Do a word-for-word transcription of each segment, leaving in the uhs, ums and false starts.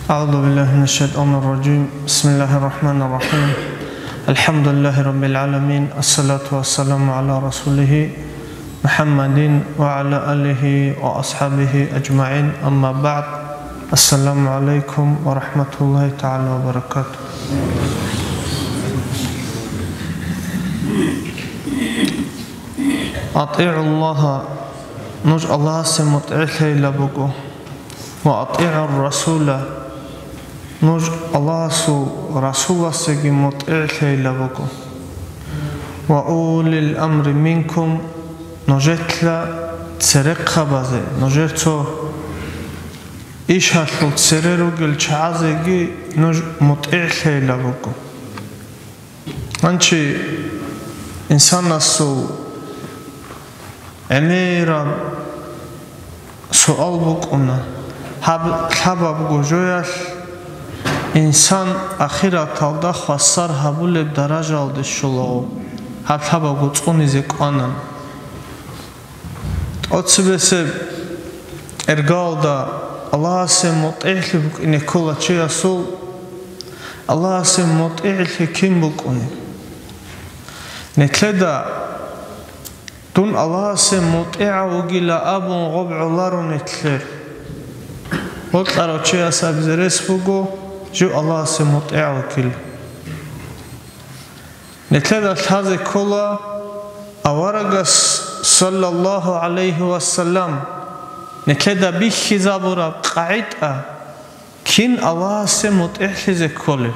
أعوذ بالله من الشيطان الرجيم. بسم الله الرحمن الرحيم. الحمد لله رب العالمين. الصلاة والسلام على رسوله محمد وعلى آله وأصحابه أجمعين. أما بعد. السلام عليكم ورحمة الله تعالى وبركاته. أطيعوا الله, нуж Аллагьасе мутӀигӀлъейила буго. وأطيعوا الرسول, нуж Аллагьасул Расуласеги мутӀигӀлъейила буго. وأولي الأمر منكم, нужеца церехъабазе, нужер цо ишалъул цере ругел чагӀазеги нуж мутӀигӀлъейила буго. Гьанчи инсанасул гӀемераб суал букӀуна, гьаб лъабабго жоялъ инсан ахираталда хвасар гьабулеб даражаялде щолаго, гьаб лъабабго цӀунизе кӀванан. ТӀоцебесеб эргалда Аллагьасе мутӀигӀлъи букӀине ккола чиясул, Аллагьасе мутӀигӀлъи кин букӀунеб? Нилъеда дун Аллагьасе мутӀигӀав вугила абун гъоб гӀоларо нилъер. Бокьарав чияс абизе рес буго, жив Аллагьасе мутӀигӀав вукӀила. Нилъеда лъазе ккола аварагас, саллаллагьу гӀалайгьи ва саллам, нилъеда бихьизабураб къагӀида, кин Аллагьасе мутӀигӀлъизе кколеб.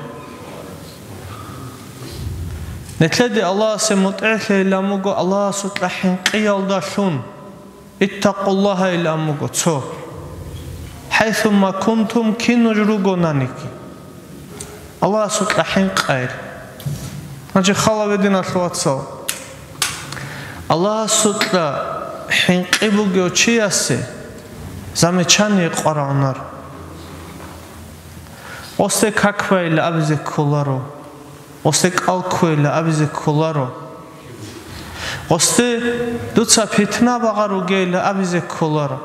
Нилъеде Аллагьасе мутӀигӀлъейилан буго Аллагьасукьа хӀинкъиялдалъун. Иттакъуллагьа илан буго цо. ХӀайсума кунтум, кин нуж ругонаниги. Аллагьасукьа хӀинкъайри. Гьанже хал гьабе, диналъул вацал. Аллагьасукьа хӀинкъи бугев чиясе замечание къварагӀунар. Гъосде как байила абизе кколаро. Гъосде кӀал кквейила абизе кколаро. Гъосде дуца питна багъа ругейила абизе кколаро.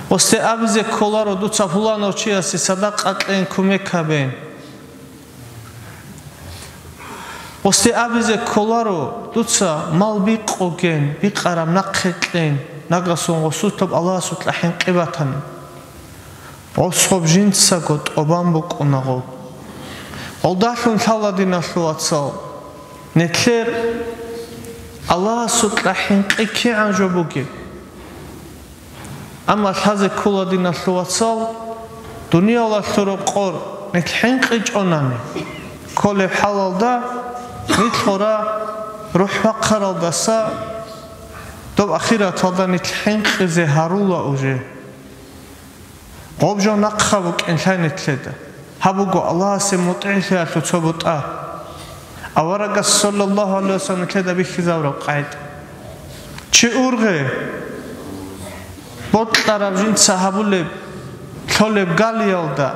Гъосде абизе кколаро, дуца пуланав чиясе садакъа кьейин, кумек гьабейин. Гъосде абизе кколаро, дуца мал бикъугейин, бикъараб нахъе кьейин, нагасун гъосулъ Аллагьасукьа хӀинкъи батани. Гъос гъоб жинцаго тӀубан букӀуна гъоб. Гъолдалъун лъала, диналъул вацал, нилъер Аллагьасукьа хӀинкъи кигӀан жо бугеб. Амма лъазе ккола, диналъул вацал, дуниялалъул рокъор нилъ хӀинкъичӀонани, кколеб хӀалалда нилъ гъура рухӀ бахъаралдаса доб ахираталда нилъ хӀинкъизе гьарула уже. Гъоб жо нахъа букӀин лъай нилъеда. Гьаб буго Аллагьасе мутӀигӀлъиялъул цо бутӀа. Аварагас, саллаллагьу гӀалайгьи ва саллам, нилъеда бихьизабураб къагӀида. Чи ургъе, бокьараб жинца гьабулеб, лъолеб галиялда,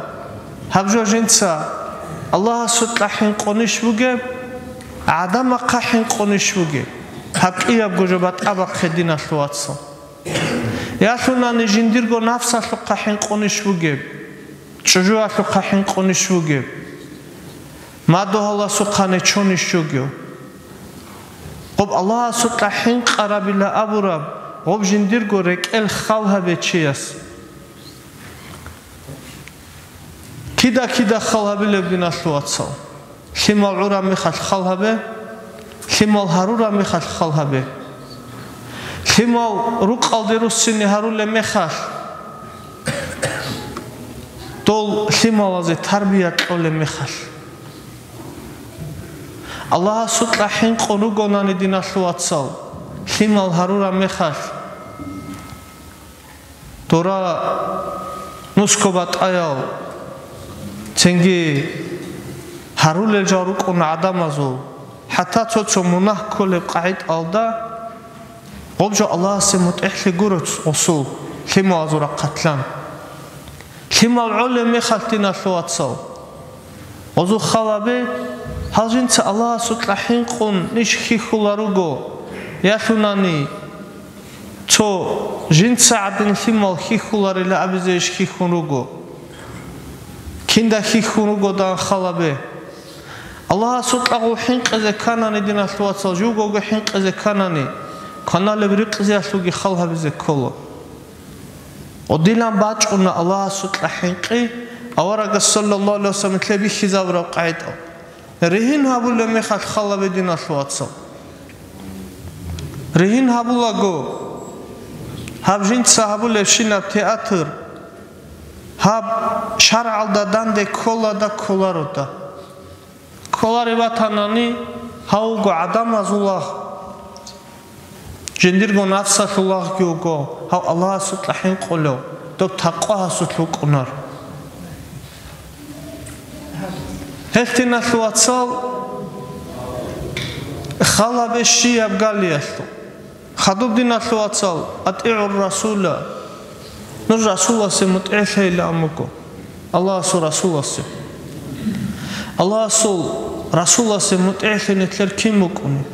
гьаб жо жинца Аллагьасукьа хӀинкъунищ бугеб, гӀадамахъа хӀинкъунищ бугеб, гьаб кӀиябго жо батӀа бахъе, диналъул вацал. Ялъунани жиндирго нафсалъухъа хӀинкъунищ бугеб, чӀужуялъухъа хӀинкъунищ бугеб, мадугьаласухъа нечонищ бугев. Гъоб Аллагьасукьа хӀинкъарабила абураб гъоб жиндирго рекӀел хал гьабе чияс. Кида-кида хал гьабилеб, диналъул вацал. Лъимал гӀураб мехалъ хал гьабе, лъимал гьарураб мехалъ хал гьабе. Лъимал рукъалде руссине гьарулеб мехалъ, дол лъималазе тарбия кьолеб мехалъ. Аллагьасукьа хӀинкъун ругонани, диналъул вацал, лъимал гьарураб мехалъ, дора нусго батӀаял, цинги гьарулел жал рукӀуна гӀадамазул, хӀатта цо-цо мунагь кколеб къагӀидалда, гъоб жо Аллагьасе мутӀигӀлъи гуро гъосул, лъималазул рахъалъан. Лъимал гӀолеб мехалъ, диналъул вацал, гъозул хал гьабе, гьал жинца Аллагьасукьа хӀинкъун иш хьихьула руго, ялъунани цо жинца гӀадин лъимал хьихьуларила абизе иш хьихьун руго. Кинда хьихьун ругодан халабе. Аллагьасукьа гъул хӀинкъизе кканани, диналъул вацал, живгого хӀинкъизе кканани, кваналеб рикъзиялъулги хал гьабизе ккола. Гъодилан бачӀуна Аллагьасукьа хӀинкъи, аварагас, саллаллагьу гӀалайгьи вассалам, нилъее бихьизабураб къагӀида. Ригьин гьабулеб мехалъ халабе, диналъул вацал. Ригьин гьабулаго, гьаб жинца гьабулебщинаб театр, гьаб шаргӀалда данде кколада кколарода. Кколаре ватанани, гьав вуго гӀадамазул лагъ, жиндирго нафсалъул лагъги вуго, гьав Аллагьасукьа хӀинкъулев, доб такъвагьасулъ вукӀунар. Гьелъ, диналъул вацал, халабе щияб галиялъул. Хадуб, диналъул вацал, атӀигӀур расула. Нуж Расуласе мутӀигӀлъейилан буго. Аллагьасул Расуласе. Аллагьасул Расуласе мутӀигӀлъи нилъер кин букӀуни?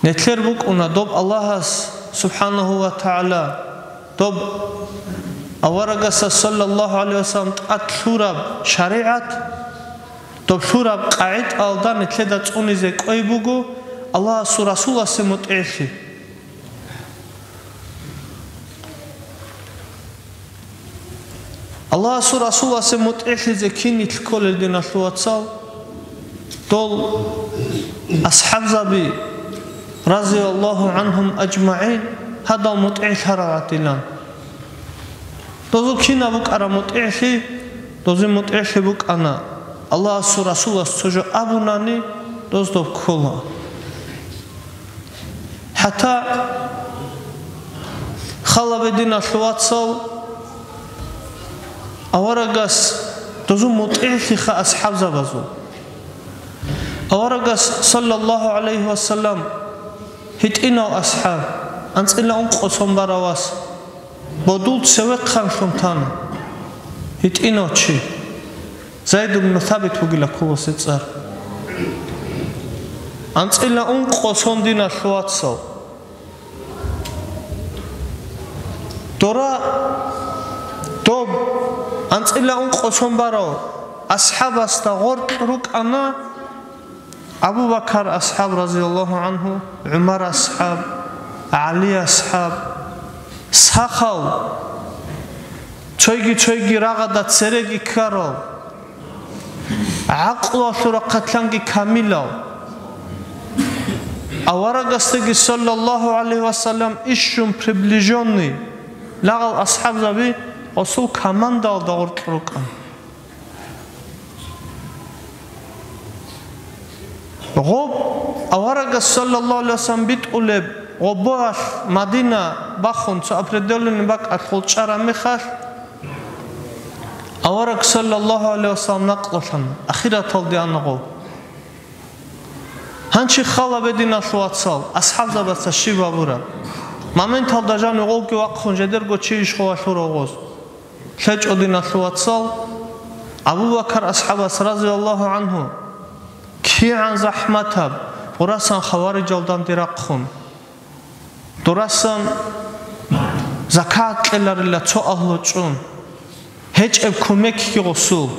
Нилъер букӀуна доб Аллагьас, субхӀанагьу ва тагӀала, доб аварагасда, саллаллагьу гӀалайгьи вассалам, тӀад лъураб шаригӀат, доб лъураб къагӀидаялда нилъеда цӀунизе кӀвей буго Аллагьасул Расуласе мутӀигӀлъи. Аллагьасул Расуласе мутӀигӀлъизе кин нилъ кколел, диналъул вацал? Дол асхӀабзаби, разияллагьу гӀангьум ажмагӀин, гьадал мутӀигӀлъарал гӀадилан. Дозул кинаб букӀараб мутӀигӀлъи? Дозул мутӀигӀлъи букӀана, Аллагьасул Расулас цо жо абунани, доз доб ккола. ХӀатта халабе, диналъул вацал, аварагас дозул мутӀигӀлъиха асхӀабзабазул. Аварагас, саллаллагьу гӀалайгьи вассалам, гьитӀинав асхӀаб, анцӀила ункъо сон барав вас, бодул цевехъанлъун тана. ГьитӀинав чи. Зайд ибн Сабит вугила кколасе цӀар. АнцӀила ункъо сон, диналъул вацал. Дора доб анцӀила ункъо сон барав асхӀабасда гъоркь рукӀана Абу Бакар асхӀаб, разияллагьу гӀангьу, ГӀумар асхӀаб, ГӀали асхӀаб, сахал, цойги-цойги рагъада цереги ккарал, гӀакълуялъул рахъалъанги камилал. Аварагасдаги, саллаллагьу гӀалайгьи вассалам, ишщун приближённый лагъал асхӀабзаби гъосул командаялда гъоркь рукӀана. Гъоб аварагас, саллаллагьу гӀалайгьи вассалам, битӀулеб гъобоялъ Мадина бахун цо определённый бакӀалъ гъол чӀараб мехалъ, авараг, саллаллагьу гӀалайгьи вассалам, накълулъана, ахираталде ана гъов. Гьанчи халабе, диналъул вацал, асхӀабзабаца щиб гьабураб? Моменталда жанив гъовги вахъун жидерго чи иш гъовалъур гъоз. ЛъечӀо, диналъул вацал, Абу Бакар асхӀабас, разияллагьу гӀангьу, кигӀан захӀматаб, дурасан хаварижал данде рахъун, дурасан закат кьеларила цо агьлу чӀун, гьечӀеб кумекги гъосул.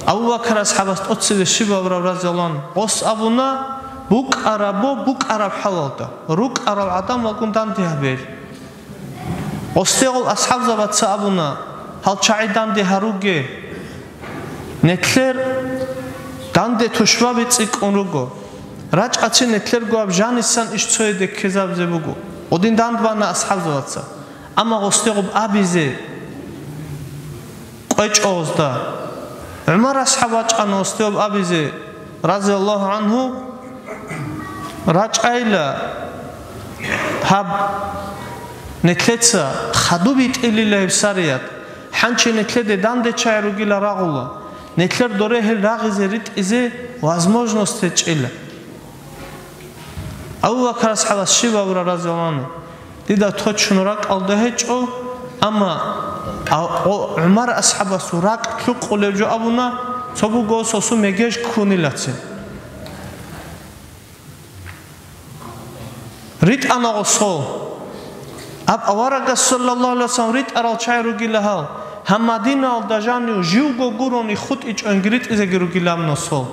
Абу Бакар асхӀабас тӀоцебе щиб абураб, разияллагьу гӀангьу? Гъос абуна, букӀараб бо букӀараб хӀалалда, рукӀарал гӀадамалгун данде гьабе. Гъосдегъул асхӀабзабаца абуна, гьал чагӀи данде гьаруге. Нилъер данде тушбаби цӀикӀкӀун руго. РачӀацин нилъергояб жанисан иш цояде ккезабизе буго. Гъодин дандбана асхӀабзабаца. Амма гъосдегъуб абизе кӀвечӀо гъозда. ГӀумар асхӀаб вачӀана гъосдегъуб абизе, разияллагьу гӀангьу, рачӀайила гьаб, нилъеца хадуб йитӀилила гьеб сарият, хӀанчи нилъеде данде чагӀи ругила рагъула, нилъер доре гьел рагъизе ритӀизе возможность гьечӀила. Абу Бакар асхӀабас щиб абура, разияллагьу гӀангьу? Дида точно ракӀалда гьечӀо, амма а-, о, ГӀумар асхӀабасул ракӀ лъукъулеб жо абуна, цо буго сосун мегеж ккунилацин. РитӀана гъосо. Аб аварагас, саллаллагьу гӀалайгьи вассалам, ритӀарал чагӀи ругила гьал. Гьаб Мадинаялда жанив живго гурони хутӀичӀониги ритӀизеги ругилан нусул.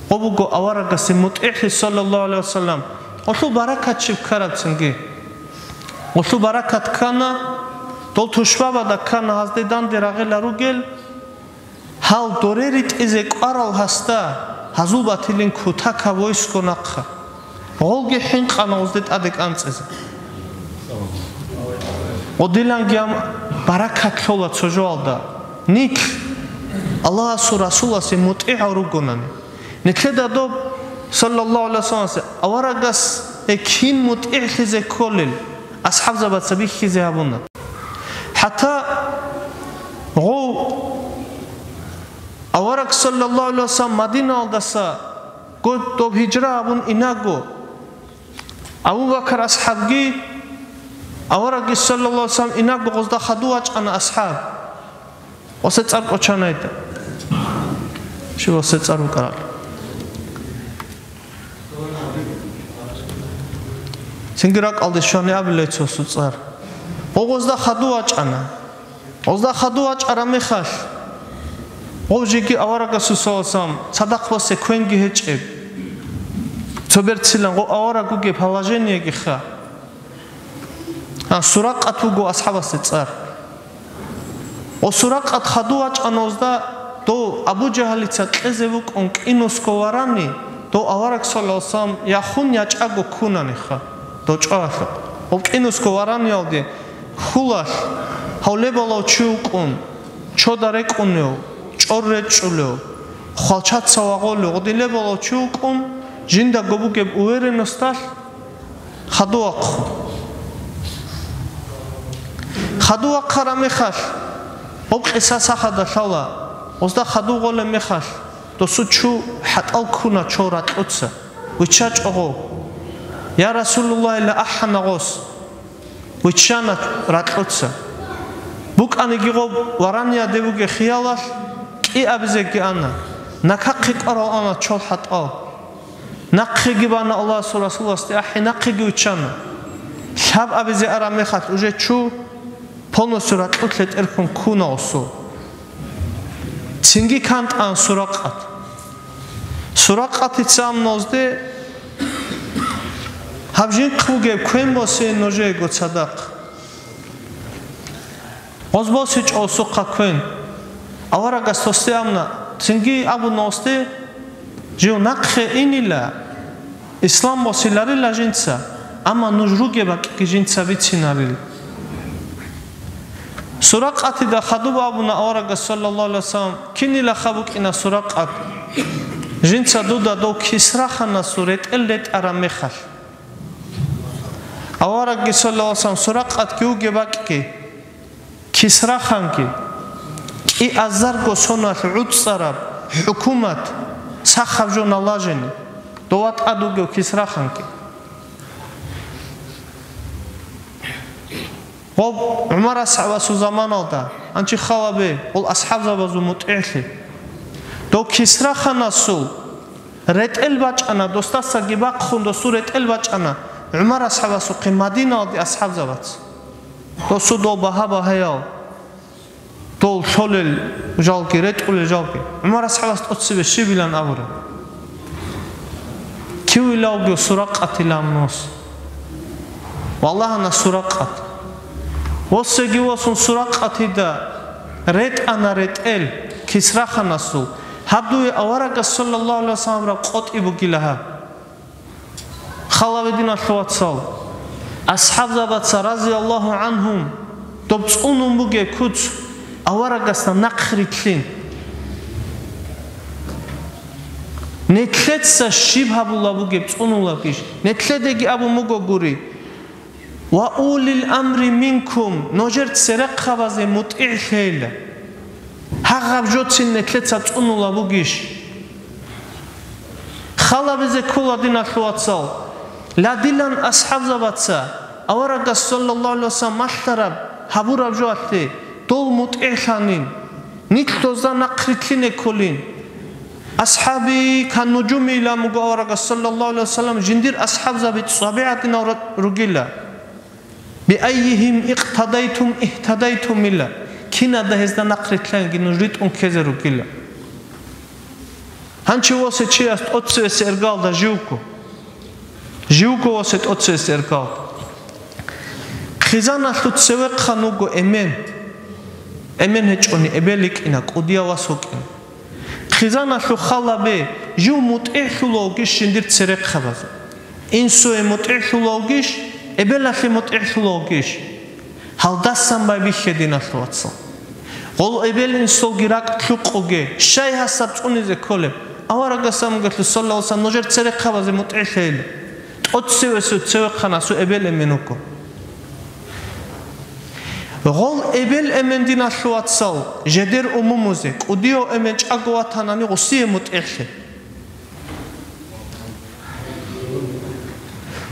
Гъо буго аварагасе мутӀигӀлъи, саллаллагьу гӀалайгьи вассалам, гъолъул баракат щиб ккарабцинги. Гъолъул баракат ккана, дол тушбабазда ккана гьазде данде рагъила ругел, гьал доре ритӀизе кӀварал гьасда, гьазул батилин кутакаб войско нахъа. Гъолги хӀинкъана гъозде тӀаде кӀанцӀизе. Гъодиланги гьаб баракат лъола цо жоялда. Нилъ Аллагьасул Расуласе мутӀигӀал ругонани. Нилъеда доб, саллаллагьу гӀалайгьи вассаламасе, аварагас кин мутӀигӀлъизе кколел асхӀабзабаца бихьизе гьабуна. ХӀатта гъов авараг, саллаллагьу гӀалайгьи вассалам, Мадинаялдаса год доб гьижра гьабун инаго, Абу Бакр асхӀабги аварагги, саллаллагьу гӀалайгьи вассалам, инаго гъозда хадув вачӀана асхӀаб. Гъосе цӀар кӀочанайда. Щив гъосе цӀар букӀарал? Цинги ракӀалде щвани абилай цо суцӀар. Гъо гъозда хадув вачӀана. Гъозда хадув вачӀараб мехалъ, гъов жеги аварагасул, саллаллагьу гӀалайгьи вассалам, цадахъ басе квенги гьечӀеб. Цо берцилан гъов авараг вугеб положениеги ха. А, Суракъат вуго асхӀабасде цӀар. О, Суракъат хадув вачӀана гъозда, дов Абу Жагьлица кьезе вукӀун кӀинусго варани, дов авараг, саллаллагьу гӀалайгьи вассалам, яхун ячӀаго ккунаниха, дов чӀваялъухъ. Гъоб кӀинусго вараниялде хьулалъ, гьав лебалав чи вукӀун, чода рекӀунев, чӀор речӀчӀулев, хвалчаца вагъулев, гъодин лебалав чи вукӀун, жиндаго бугеб уверенносталъ, Хадув вахъун. Хадув вахъараб мехалъ, гъоб къиса сахада лъала, гъозда хадув гъолеб мехалъ, досул чу хӀатӀал ккуна чо ракьуца, виччачӀого. Я Расулуллагьила ахӀана гъос, виччана ракьуца. БукӀаниги гъоб вараниялде вугеб хиялалъ кӀиабизеги ана, накахъе кӀварал ана чол хӀатӀал. Нахъеги бана Аллагьасул Расуласде ахӀи, нахъеги виччана. Лъаб абизе араб мехалъ уже чу полностью ракьулъе тӀерхьун ккуна гъосул. Цинги кантӀан Суракъат. Суракъатица амнозде гьаб жинхъ бугеб квен босейин нужеего цадахъ. Гъоз босичӀо осухъа квен. Аварагас гъосде амна, цинги абуна гъосде, жив нахъе инила, ислам босиларила жинца, амма нуж ругеб бакӀги жинца бицинарила. Суракъатида хадуб абуна аварагас, саллаллагьу гӀалайгьи вассалам, кинилаха букӀина Суракъат, жинца дуда дов Кисра ханасул ретӀел ретӀараб мехалъ. Аварагги, саллаллагьу гӀалайгьи вассалам, Суракъатги вугеб бакӀги, Кисра ханги, кӀиазарго соналъ гӀуцӀараб хӀукумат сахаб жо налажени, дова тӀад вугев Кисра ханги. Гъоб ГӀумар асхӀабасул заманалда, анчи халабе, гъол асхӀабзабазул мутӀигӀлъи. Дов Кисра ханасул ретӀел бачӀана, досдасаги бахъун досул ретӀел бачӀана ГӀумар асхӀабасухъе Мадиналде асхӀабзабац. Досул дол багьа-багьаял, дол лъолел жалги, ретӀулел жалги. ГӀумар асхӀабас тӀоцебе щибилан абураб? Кивилавги Суракъатилан мос. Валлагьана Суракъат. Восеги восун Суракъатида ретӀана ретӀел Кисра ханасул. Гьаб дуе аварагас, саллаллагьу гӀалайгьи вассалам, раб къотӀи бугила гьаб. Халаве, диналъул вацал, асхӀабзабаца, разияллагьу гӀангьум, доб цӀунун бугеб куц аварагасда нахърилълъин. Нилъеца щиб гьабулеб бугеб цӀунулебгищ? Нилъедеги абун буго гури: «Ва улил амри минкум», нужер церехъабазе мутӀигӀлъейила. Гьагъаб жоцин нилъеца цӀунулеб бугищ? Халабизе ккола, диналъул вацал, ладилан асхӀабзабаца аварагас, саллаллагьу гӀалайгьи вассалам, малъараб гьабураб жоялъе дол мутӀигӀлъанин, нилъ дозда нахърилълъине кколин. АсхӀаби каннужуми илан буго аварагас, саллаллагьу гӀалайгьи вассалам, жиндир асхӀабзаби цӀвабигӀадинал ра-, ругила. «Биаййигьим икътадайтум игьтадайтум» ила. Кинада гьезда нахърилълъанги нуж ритӀун ккезе ругила. Гьанчи восе чияс тӀоцевесе эргалда живго. Живго восе тӀоцевесе эргалда. Хъизаналъул цевехъан вуго эмен. Эмен гьечӀони, эбел йикӀина, кӀудияв вас вукӀина. Хъизаналъул халабе, жив мутӀигӀлъулавгищ жиндир церехъабазе? Инсуе мутӀигӀлъулавгищ, эбелалъе мутӀигӀлъулавгищ? Гьалдасан байбихье, диналъул вацал. Гъол эбел-инсулги ракӀ лъукъуге, щай гьасаб цӀунизе кколеб? Аварагас амгелъу саллаллаху алейхи ва саллям нужер церехъабазе мутӀигӀлъейила. ТӀоцевесев цевехъанасул эбел-эмен вуго. Гъол эбел-эмен, диналъул вацал, жедер умумузе, кӀудияв эмен чӀаго ватанани гъусие мутӀигӀлъе.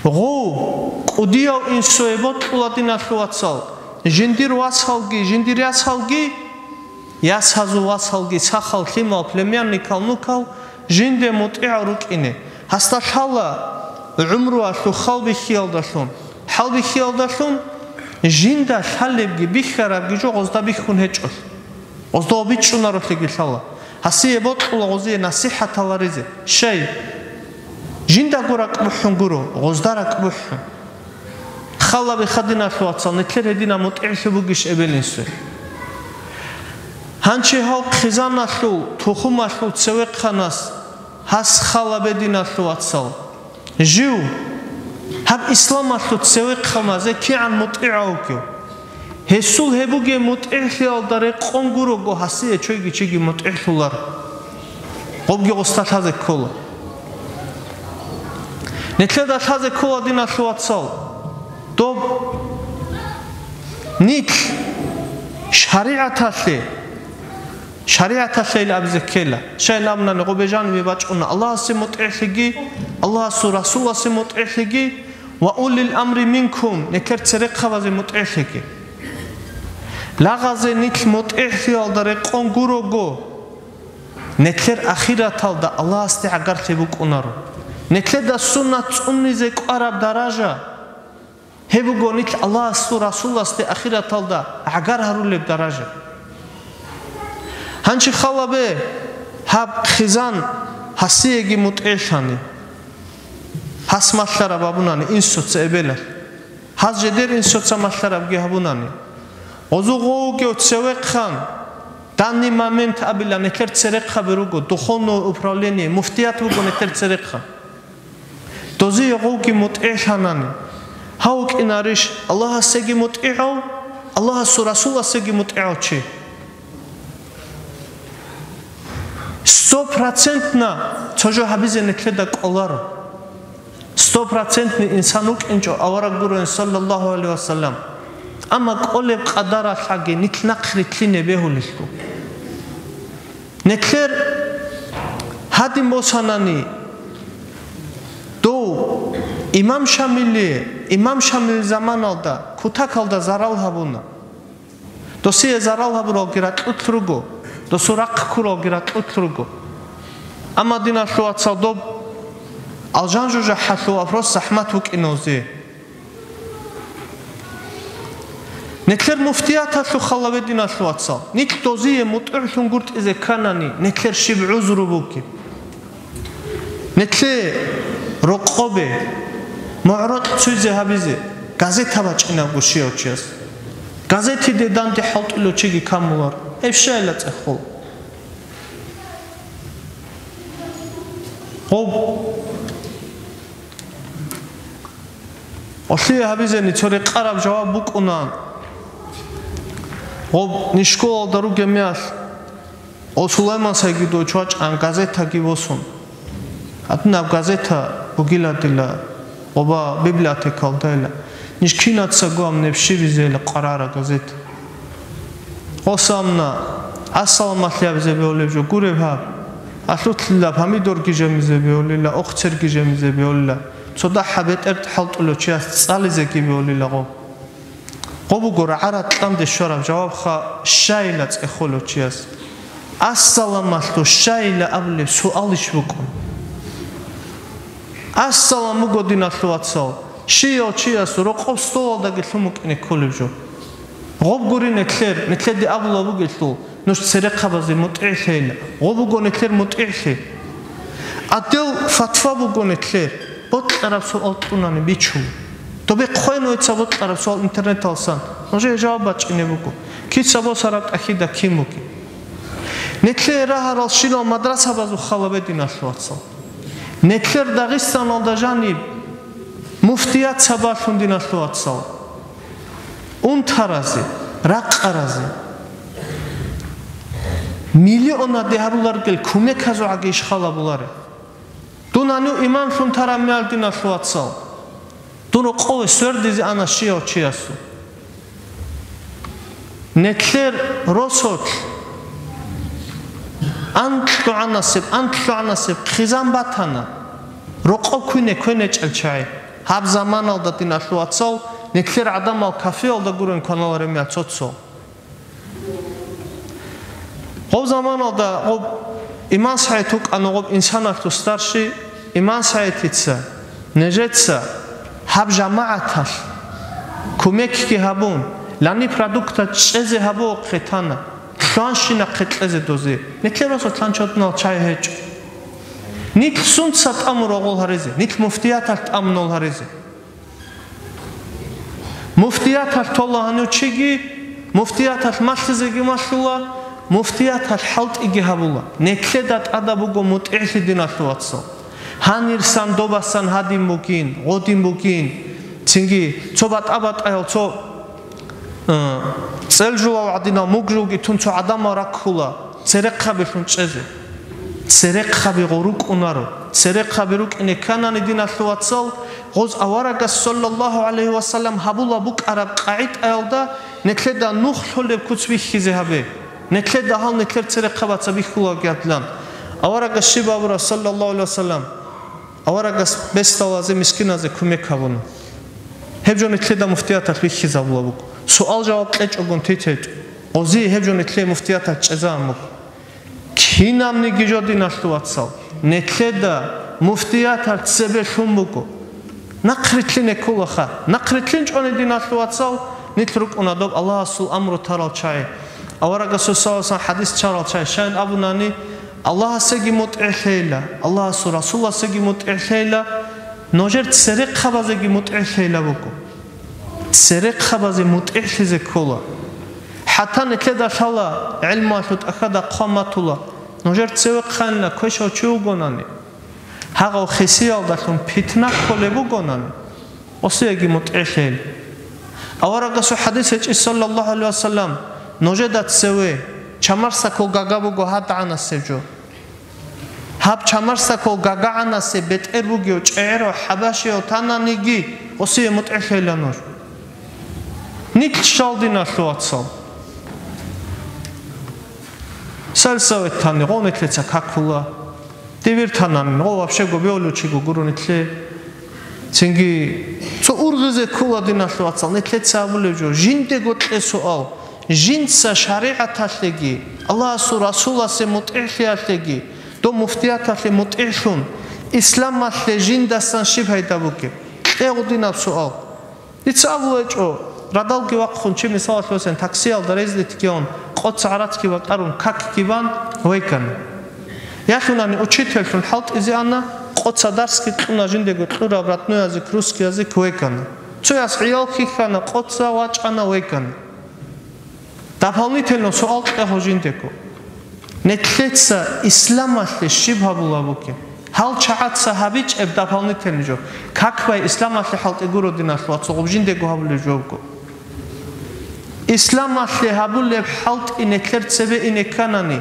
Гъов, кӀудияв инсуе бокьула, диналъул вацал, жиндир васалги, жиндир ясалги, ясазул васалги, сахал, лъимал, племянникал, нукал жинде мутӀигӀал рукӀине. Гьасда лъала гӀумруялъул халбихьиялдалъун, хӀалбихьиялдалъун жинда лъалебги бихьарабги жо гъозда бихьун гьечӀолъ. Гъозда гъоб бичӀчӀунаролъиги лъала. Гьасие бокьула гъозие насихӀаталаризе. Щай? Жиндаго ракӀбухӀун гуро, гъозда ракӀбухӀун. Халабиха, диналъул вацал, нилъер гьединаб мутӀигӀлъи бугищ эбел-инсуе? Гьанчи гьав хъизаналъул, тухумалъул цевехъанас гьас халабе, диналъул вацал. Жив, гьаб исламалъул цевехъамазе кигӀан мутӀигӀав вукӀев? Гьесул гьеб бугеб мутӀигӀлъиялда рекъон гурого гьасие чойги чиги мутӀигӀлъулар. Гъобги гъосда лъазе ккола. Нилъеда лъазе ккола, диналъул вацал, доб нилъ шаригӀаталъе ШаригӀаталъейил абизе ккела. Щайин абунани, гъобе жанибе бачӀуна Аллагьасе мутӀигӀлъиги, Аллагьасул Расуласе мутӀигӀлъиги ва улил амри минкум, нилъер церехъабазе мутӀигӀлъиги. Лагъазе нилъ мутӀигӀлъиялда рекъон гурого, нилъер ахираталда Аллагьасде гӀагарлъи букӀунаро. Нилъеда суннат цӀунизе кӀвараб даража. Гьеб буго нилъ Аллагьасул Расуласде ахираталда гӀагар гьарулеб даража. Гьанчи халабе гьаб хъизан гьасиеги мутӀигӀлъани, гьас малъараб абунани инсуца эбелалъ, гьаз жедер инсуца малъарабги гьабунани, гъозу гъов вугев цевехъан, данный момент абила нилъер церехъаби руго, духовное управление, муфтият вуго нилъер церехъан. Дозие гъовги мутӀигӀлъанани, гьав вукӀинарищ Аллагьасеги мутӀигӀав, Аллагьасул Расуласеги мутӀигӀав чи? Сто процентно цо жо гьабизе нилъеда кӀоларо. Сто процентный инсан вукӀинчӀо авараг гурони, саллаллаху гӀалайгьи вассалам. Амма кӀолеб къадаралъаги нилъ нахърилълъине бегьулелъул. Нилъер гьадин босанани, дов имам Шамилие, имам Шамил заманалда кутакалда зарал гьабуна. Досие зарал гьабуралги ракьулъ руго, досул рахъ ккуралги ракьулъ руго. Амма, диналъул вацал, доб алжан-жужахӀалъул вопрос захӀмат вукӀиналзе. Нилъер муфтияталъул халаве, диналъул вацал, нилъ дозие мутӀигӀлъун гуртӀизе кканани, нилъер щиб гӀузру бугеб? Нилъе рокъобе, мугӀрокь цуйзе гьабизе, газета бачӀинабго щияв чияс. Газетиде данде хӀалтӀулев чиги камулар, гьеб щайила цӀехол. Гъоб Гъолъие гьабизени цо рекъараб жаваб букӀуна. Гъоб ниж школалда ругеб мехалъ, о, Сулайман Сагидович вачӀан газетаги босун. Гьадинаб газета бугила дила, гъоба библиотекалдайила. Ниж кинацаго ам неб щибизейила къарара газета. Гъосамна, ассаламалъи абизе бегьулеб жо гуреб гьаб. Алъулъила помидорги жемизе бегьулила, охцерги жемизе бегьулила. Цо дагьаб бетӀер хӀалтӀулев чияс цӀализеги бегьулила гъо. Гъо буго рагӀа-ракьанде щвараб жавабха щайила цӀехолев чияс. Ассаламалъул щайила абулеб суалищ букӀун. Ассалам буго, диналъул вацал, щияв чияс рокъоб столалдаги лъун букӀине кколеб жо. Гъоб гури нетлъер, нетлъеде абула бугелъул, нуж церехъабазе мутӀигӀлъейила. Гъоб буго нетлъер мутӀигӀлъи. Адел фатва буго нетлъер, бокьараб суал кьунани бичун. Добе хъвен веца бокьараб суал интернеталсан, нужее жаваб бачӀине буго. Кица босараб тӀахьида кин бугеб? Нетлъее рагьарал щилал мадрасабазул халабе, диналъул вацал. Нетлъер Дагъистаналда жаниб муфтият сабаблъун, диналъул вацал. Унтаразе, ракъаразе. Миллионаде гьаруларгел кумеказул гӀаги иш халабуларе. Дун гьанив имамлъун тараб меял, диналъул вацал, дун рокъове свердизе ана щияв чиясул. Нетлъер росулъ анкьгӀанасеб, анкьгӀанасеб хъизан батана, рокъов квине квенечӀел чагӀи. Гьаб заманалда, диналъул вацал, нетлъер гӀадамал кафеялда гурен кваналареб меял цо-цо. Гъоб заманалда гъоб Иман СагӀид вукӀана, гъоб инсаналъул старший. Иман СагӀидица, нижеца гьаб жамагӀаталъ кумекги гьабун, лани продукта чӀезе гьабугохъе тана, лъугьанщинахъе кьезе дозе. Нетлъер росулъ лъанчодунал чагӀи гьечӀо. Нилъ сунца тӀамурал гъол гьаризе, нилъ муфтияталъ тӀамунал гьаризе. Муфтияталъ тола гьанив чиги, муфтияталъ малъизеги малъула, муфтияталъ хӀалтӀиги гьабула. Нетлъеда тӀада буго мутӀигӀлъи, диналъул вацал. Гьанирсан добасан гьадин бугин, гъодин бугин. Цинги цо батӀа-батӀаял цо, э, цӀелжулал гӀадинал мугжулги тун цо гӀадамал раккула церехъабилъун чӀезе. Церехъаби гъо рукӀунаро. Церехъаби рукӀине кканани, диналъул вацал, гъоз аварагас, саллаллагьу гӀалайгьи вассалам, гьабула букӀараб къагӀидаялда нетлъеда нух лъолеб куц бихьизе гьабе. Нетлъеда гьал нетлъер церехъабаца бихьулаги гьадлан. Аварагас щиб абура, саллаллагьу гӀалайгьи вассалам? Аварагас бесдалазе, мискиназе кумек гьабуна. Гьеб жо нетлъеда муфтияталъ бихьизабула буго. Суал-жаваб кьечӀогун тетечӀо. Гъози гьеб жо нетлъе муфтияталъ чӀезаан буго. Кинабниги жо, диналъул вацал, нетлъеда муфтияталъ цебе лъун буго. Нахърилълъине кколаха. НахърилълъинчӀони, диналъул вацал, нилъ рукӀуна доб Аллагьасул амру тарал чагӀи. Аварагасул саллаллагьу гӀалайгьи вассалам хӀадис чарал чагӀи. Щайин абунани, Аллагьасеги мутӀигӀлъейила, Аллагьасул Расуласеги мутӀигӀлъейила, нужер церехъабазеги мутӀигӀлъейила буго. Церехъабазе мутӀигӀлъизе ккола. ХӀатта нетлъеда лъала гӀелмуялъул тӀахьада хъван батула, нужер цевехъанила квешав чи вугонани, гьагъав хисиялдалъун питна кколеб бугонани, осиеги мутӀигӀлъейила. Аварагасул хӀадис гьечӀищ, саллаллагьу гӀалайгьи вассалам, нужеда цеве чамарсакул гага буго гьадгӀанасеб жо. Гьаб чамарсакул гагагӀанасе бетӀер бугев чӀегӀерав хӀабашияв тананиги, осие мутӀигӀлъейила нуж. Нилъ щал, диналъул вацал. Сельсовет тани, гъов нетлъеца какула. Дибир танани, гъов вообще гобевлучиго гуро нетлъе. Цинги цо ургъизе ккола, диналъул вацал, нетлъеца абулев жо. Жиндего кье суал. Жинца шаригӀаталъеги, Аллагьасул Расуласе мутӀигӀлъиялъеги, дов муфтияталъе мутӀигӀлъун, исламалъе жиндасан щиб пайда бугеб? Кье гъудинаб суал. Дица абулечӀо, радалги вахъун чи, мисалалъе босен, таксиялда резе тикеун, къоца гӀарацги бакӀарун, какги бан вегана. Ялъунани учительлъун хӀалтӀизе ана, къоца дарсги кьуна, жиндего кьураб родной язык, русский язык, вегана. Цояс гӀиял хьихьана, къоца вачӀана, вегана. Дополнительно суал кье гъо жиндего. Нетлъеца исламалъе щиб гьабула бугеб? Гьал чагӀаца гьабичӀеб дополнительный жо. Как бай исламалъе хӀалтӀи гуро, диналъул вацал, гъоб жиндего гьабулеб жо буго. Исламалъе гьабулеб хӀалтӀи нетлъер цебе ине кканани,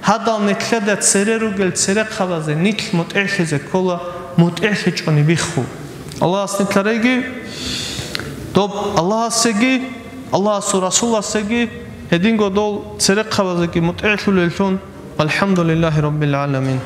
гьадал нетлъеда цере ругел церехъабазе нилъ мутӀигӀлъизе ккола, мутӀигӀлъичӀони бихху. Аллагьас нилъ гьареги, доб Аллагьасеги, Аллагьасул Расуласеги, гьединго дол церехъабазеги мутӀигӀлъулеллъун. ВалхӀамдулиллагьи раббил гӀаламин.